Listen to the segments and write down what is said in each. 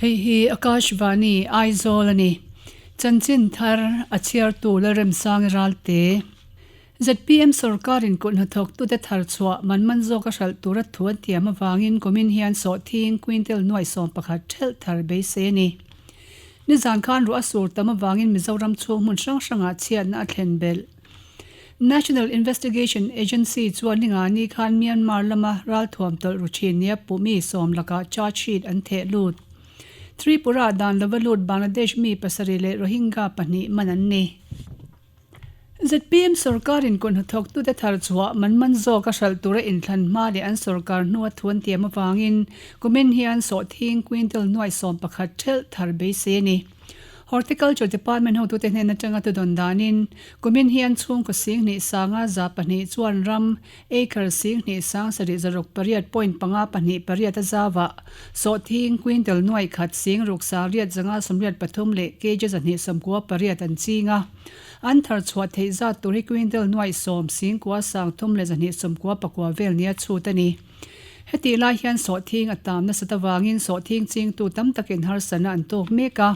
Hei hi Akashvani, Aizawl a ni. Chanchin thar a chhiartu Lalremsangi Ralte. Zpm sorkarin kut hnathawktute thar chhuah man man zawka hralh tura thu an tiam avangin kumin hian sawhthing quintal nuai 11 thelh thar beisei a ni. Nizan khan ruah a sur tam avangin Mizoram chhung hmun hrang hrangah chhiatna a thlen belh. National Investigation Agency chuan ningani khan Myanmar lama ralthuam tawlh ru thin nia pumi sawm lakah charge sheet an theh lut. Tripura dan lova lut Bangladesh mi pasarih leh Rohingya pahnih man an ni. Zpm sorkarin kut hnathawktute thar chhuah man man zawka hralh tura inthlan hma leh an sorkar hnua thu an tiam avangin kumin hian sawhthing quintal nuai 11 thelh thar beisei a ni. Horticulture Department hotute hnen atanga tudawn danin kumin hian chhungkaw 10,000 sanga 200 chuan ram acre 10,000 sang sarih zaruk pariat point panga pahnih pariat a zauah sawhthing quintal nuai khat 6,000 sang riat zanga sawmriat pathum leh kg 298 an ching a. An thar chhuah theih zat tur hi quintal nuai 10 singkua sang thum leh 299 pakua vel nia chhut a ni. Hetih lai hian sawhthing a tam nasat avangin sawhthing chingtu tam takin harsatna an tawk mek a.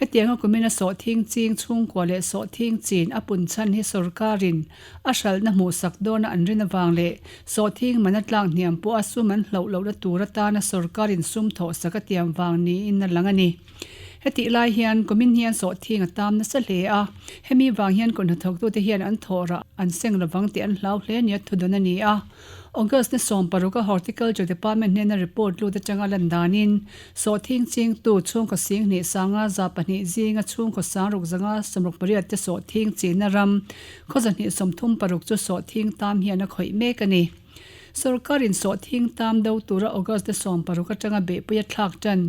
Hetianga kumina sawhthing ching chhungkua leh sawhthing chin a pun chhan hi sorkarin a hralhna hmuhsak dawna an rin avang leh sawhthing man a tlak hniam pawh a sum an hloh lohna tur atana sorkarin sum thawhsak a tiam vang niin a lang a ni. Hetih lai hian kumin hian sawhthing a tam nasa hle a, hemi vang hian kut hnathawktute hian an thawh rah an seng lovang tih an hlau hle nia thudawn a ni a. August ni 16 a Horticulture Department hnena report lut atanga lan danin sawhthing chingtu chhungkaw 10,000 sanga 200 zinga chhungkaw 6,000 zanga 68 te sawhthing chinna ram khaw 236 chu sawhthing tam hian a khawih mek a ni. Sorkarin sawhthing tam do tura August ni 16 atanga behpui a thlak tan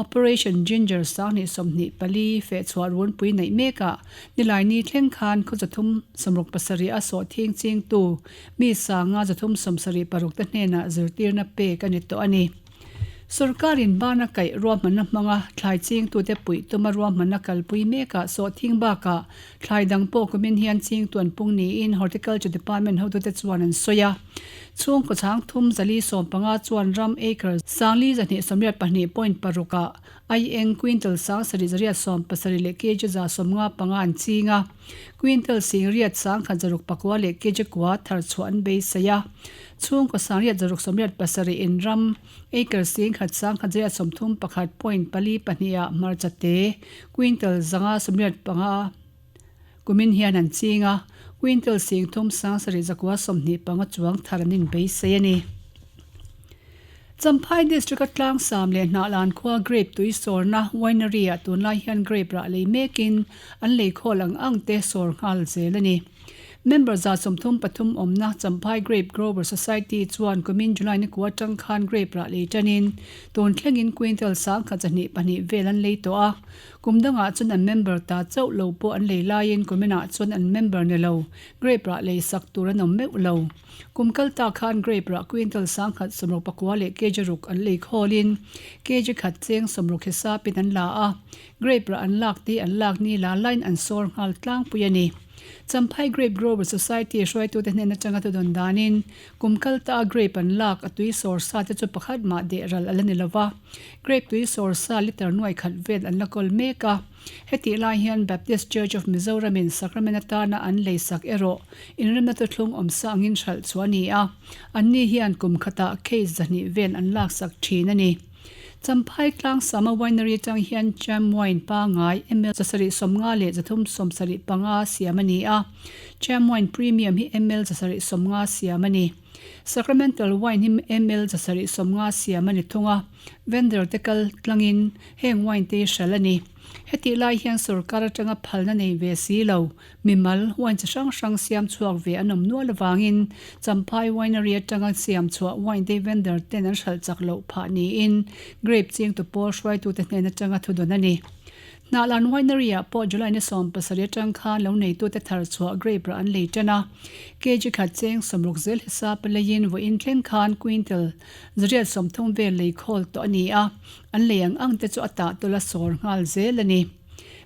Operation Ginger 2024 feh chhuah runpui neih mekah Nilaini thleng khan khaw 367 a sawhthing chingtu mi sanga 376 te hnenah zirtirna pek a ni tawh a ni. Sorkarin bana kaih ruahmanna hmanga thlai chingtute puih tuma ruahmanna kalpui mekah sawhthing bakah thlai dang pawh kumin hian chingtu an pung niin Horticulture Department hotute chuan an sawi a. Chhungkaw chhang thum zali 15 chuan ram acre sangli 282 point paruk ah Aieng quintal sang sarih zariat 17 leh kg 155 an ching a, quintal sing riat sang khat zaruk pakua leh kg kua thar chhuah an beisei a. Chhungkaw sang riat zaruk sawmriat pasarih in ram acre sing khat sang khat zariat 31 point pali pahnih ah hmarcha te quintal zanga 85 kumin hian an ching a, quintal sing thum sang sarih zakua 25 chuang thar an inbeisei a ni. Champhai District a tlangsam leh Hnahlan khua grape tui sawrna winery ah tunlai hian grape rah lei mekin an lei khawl ang ang te sawr nghal zel a ni. Member 33 awmna Champhai Grape Grower Society chuan kumin July ni kua atang khan grape rah lei tanin tun thlengin quintal 1022 vel an lei tawh a. Kum dangah chuan an member ta chauh lo pawh an lei laiin kuminah chuan an member ni lo grape rah lei sak tur an awm meuh lo. Kum kal ta khan grape rah quintal sangkhat sawmruk pakua leh kg ruk an lei khawlin kg khat cheng sawmruk hisapin an la a, grape rah an lak te an lak ni la lain an sawr nghal tlangpui a ni. Champhai Grape Grower Society hruaitute hnen atanga thudawn danin kum kal ta a grape an lak a tui sawr sa te chu pakhat mah deh ral a la ni lova, grape tui sawr sa liter nuai khat vel an la kawl mek a. Hetih lai hian Baptist Church of Mizoram in Sacrament atana an lei sak erawh inremna thuthlung awm sa angin hralh chu a ni a, anni hian kum khatah case 200 vel an laksak thin a ni. Champhai Tlangsama Winery atang hian Cham Wine pangai ml 750 leh 375 siam a ni a, Cham Wine Premium hi ml 750 siam a ni. Sacramental Wine hi ml 750 siam a ni thung a, vendor te kal tlangin heng wine te hi hralh a ni. Hetih lai hian sorkar atanga phalna nei ve si lo, mimal wine chi hrang hrang siam chhuak ve an awm nual avangin Champhai Winery atanga siam chhuah wine te vendor ten an hralh chak loh phah niin grape chingtu pawl hruaitute hnen atanga thudawn a ni. Hnahlan Winery ah pawh July ni 17 atang khan lo neitute thar chhuah grape rah an lei tan a, kg khat cheng 60 zel hisap a leiin vawiin thleng khan quintal 130 vel lei khawl tawh a ni a, an lei ang ang te chu a tah tawlh a sawr nghal zel a ni.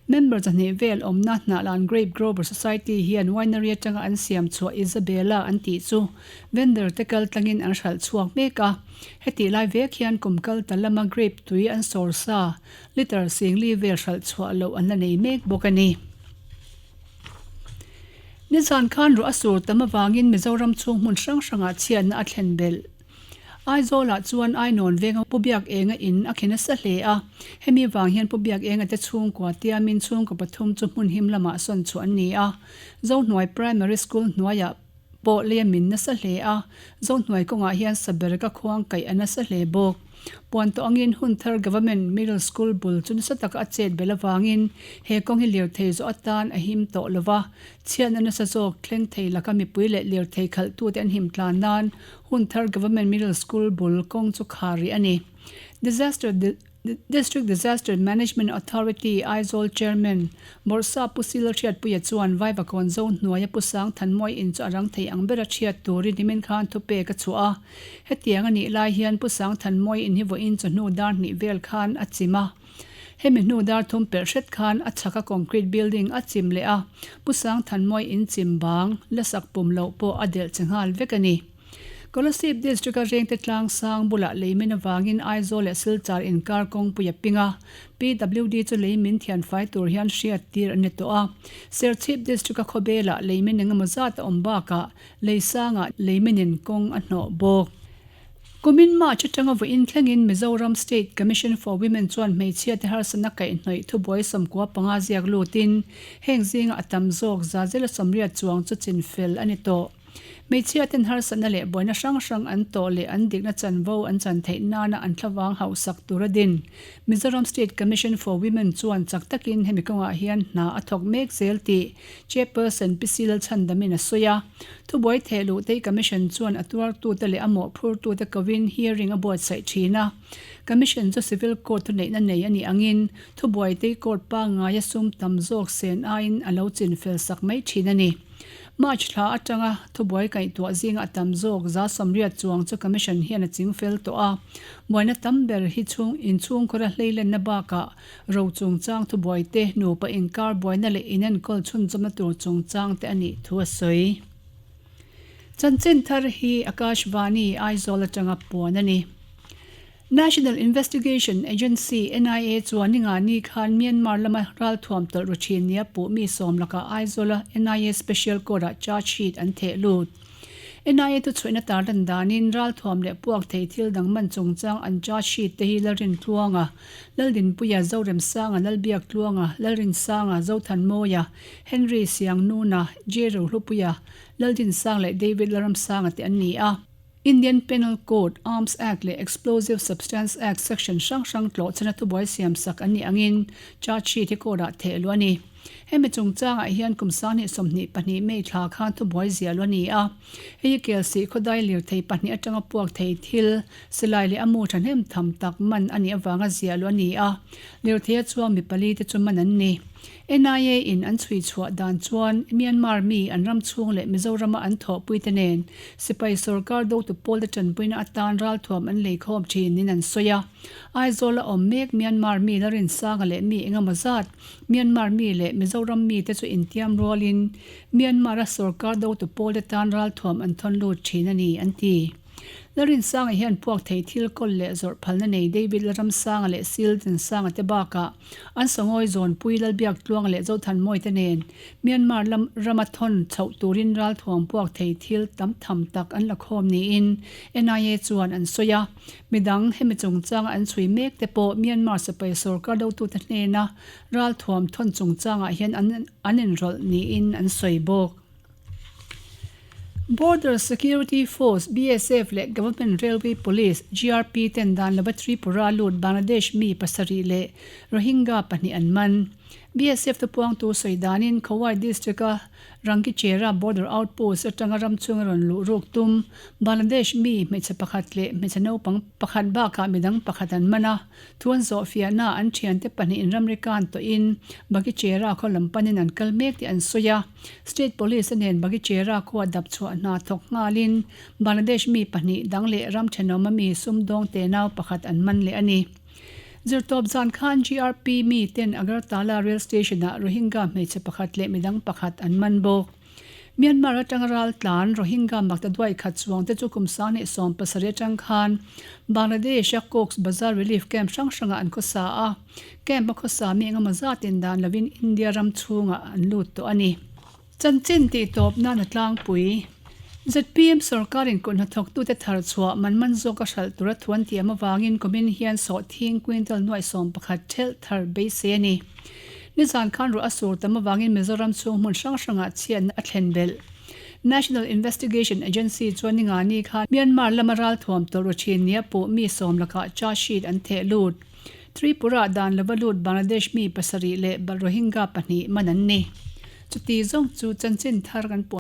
Member 200 vel awmna Hnahlan Grape Grower Society hian winery atanga an siam chhuah Isabella an tih chu vendor te kal tlangin an hralh chhuak mek a. Hetih lai vek hian kum kal ta lama grape tui an sawr sa litre singli vel hralh chhuah loh an la nei mek bawk a ni. Nizan khan ruah a sur tam avangin Mizoram chhung hmun hrang hrangah chhiatna a thlen belh. Aizawlah chuan Ainawn venga Pu Biakenga in a khe nasa hle a, hemi vang hian Pu Biakenga te chhungkua tiamin chhungkaw pathum chu hmun him lamah sawn chhuah an ni a. Zohnuai Primary School hnuaiah pawh lei a min nasa hle a, Zohnuai kawngah hian sabereka khuang kaih a nasa hle bawk. Puan tawh angin Hunthar Government Middle School bul chu nasa taka a chet belh avangin he kawng hi lirthei zawh atan a him tawh lova, chhiatna nasa zawk thleng thei laka mipui leh lirthei khalhtute an him tlan nan Hunthar Government Middle School bul kawng chu khar rih a ni. Disaster District Disaster Management Authority Aizawl Chairman Bawrhsa Pu Sila Hriatpuia chuan Vaivakawn Zo hnuaia Pu Sang Thanmawi in chu a rang thei ang bera chhiat turin nimin khan thupek a chhuah a. Hetiang a nih lai hian Pu Sang Thanmawi in hi vawiin chawhnu dar hnih vel khan a chim a. Hemi hnu dar thum pelh hret khan a chhaka concrete building a chim leh a, Pu Sang Thanmawi in chim bang la sak pum loh pawh a delh che nghal vek a ni. Kolasib District-a Rengte tlang sang bulah leimin avangin Aizawl leh Silchar inkar kawngpui a ping a, PWD chu leimin thianfai tur hian hriat tir an ni tawh a. Serchhip District-a khawbelah leimin engemaw zat a awm bakah lei sangah leiminin kawng a hnawh bawk. Kumin March atanga vawiin thlengin Mizoram State Commission for Women chuan hmeichhiate harsatna kaihhnawih thubuai 95 ziak lutin heng zinga a tam zawk zazela 80 chuang chu chinfel a ni tawh. Hmeichhiaten harsatna leh buaina hrang hrang an tawh leh an dikna chanvo an chan theih nana an thlavang hauhsak tur a din. Mizoram State Commission for Women chuan chak takin hemi kawngah hian hna a thawk mek zel tih Chairperson Pi Si Lalchhandamin a sawi a. Thubuai theh luh tei Commission chuan a tuartute leh a mawhphurtute kovin hearing a buatsaih thin a. Commission chu Civil Court thuneihna nei a nih angin thubuai tei court pangngaia sum tam zawk sen aiin a lo chinfel sak mai thin a ni. March thla atanga thubuai kaihtuah zinga a tam zawk 80 chuang chu Commission hian a chingfel tawh a. Buaina tam ber hi chhung inchhungkhawra hleilenna bakah ro chungchang thubuai te, nupa inkar buaina leh inenkawl chhunzawmna tur chungchang te a nih thu a sawi. Chanchin thar hi Akashvani, Aizawl atanga puan a ni. National Investigation Agency, NIA, chuan ningani khan Myanmar lama ralthuam tawlh ru thin nia puh mi sawm lakah Aizawla NIA Special Court-ah charge sheet an theh lut. NIA thuchhuihna tarlan danin ralthuam leh puak thei thil dang man chungchang an charge sheet te hi Lalrintluanga, Laldinpuia, Zoremsanga, Lalbiaktluanga, Lalrinsanga, Zothanmawia, Henry Siangnuna, J Rohlupuia, Laldinsanga leh David Lalramsanga te an ni a. Indian Penal Code, Arms Act leh Explosive Substance Act section hrang hrang tlawh chana thubuai siam sak an nih angin charge sheet hi court-ah theh luh a ni. Hemi chungchangah hian kum 2022 May thla khan thubuai ziah luh a ni a. Hei hi Kelsih khawdai lirthei pahnih atanga puak thei thil, silai leh a mu thahnem tham tak man a nih avanga ziah luh a ni a. Lirtheia chuang mi pali te chu man an ni. NIA in an chhui chhuah dan chuan Myanmar mi an ram chhung leh Mizorama an thawhpuite nen sipai sorkar dotu pawlte tanpuina atan ralthuam an lei khawm thin niin an sawi a. Aizawl a awm mek Myanmar mi Larinsanga leh mi engemaw zat Myanmar mi leh Mizoram mite chu intiam rualin Myanmar a sorkar dotu pawlte tan ralthuam an thawn lut thin a ni an ti. Larinsanga hian puak thei thil kawl leh zawrh phalna nei David Lalramsanga leh Sil Dinsanga te bakah an Sangawi Zawnpui Lalbiaktluanga leh Zothanmawi te nen Myanmar lam rama thawn chhoh turin ralthuam puak thei thil tam tham tak an la khawm niin NIA chuan an sawi a. Midang hemi chungchanga an chhui mek te pawh Myanmar sipai sorkar dotute hnena ralthuam thawn chungchangah hian an inrawlh niin an sawi bawk. Border Security Force, BSF, leh Government Railway Police, GRP, ten dan lova Tripura lut Bangladesh mi pasarih leh Rohingya pahnih an man. BSF thupuangtu sawi danin Khowai District-a Rangichera Border Outpost atanga ram chhunga rawn luh ruk tum Bangladesh mi hmeichhe pakhat leh hmeichhe naupang pakhat bakah midang pakhat an man a. Thu an zawh fiahna an thiante pahnihin ramri kan tawhin Bagichera khaw lam panin an kal mek tih an sawi a. State Police a nen Bagichera khua dap chhuah hna thawk nghalin Bangladesh mi pahnih dang leh ram thenawma mi sumdawng tenau pakhat an man leh a ni. Zirtawp zan khan GRP mi ten Agartala Rail Station-ah Rohingya hmeichhe pakhat leh midang pakhat an man bawk. Myanmar atanga ral tlan Rohingya makta duai khat chuang te chu kum 2017 atang khan Bangladesh-a Cox's Bazar Relief Camp hrang hrangah an khawsa a, camp a khawsa mi engemaw zatin dan lovin India ram chhungah an lut tawh a ni. Chanchin tih tawp nan a tlangpui. Zpm sorkarin kut hnathawktute thar chhuah man man zawk a hralh tura thu an tiam avangin kumin hian sawhthing quintal nuaih 11 thelh thar beisei a ni. Nizan khan ruah a sur tam avangin Mizoram chhung hmun hrang hrangah chhiatna a thlen belh. National Investigation Agency chuan ningani khan Myanmar lama ralthuam tawlh ru thin nia puh mi sawm lakah charge sheet an theh lut. Tripura dan lova lut Bangladesh mi pasarih leh Rohingya pahnih man an ni. Chuti zawng chu chanchin thar kan puan.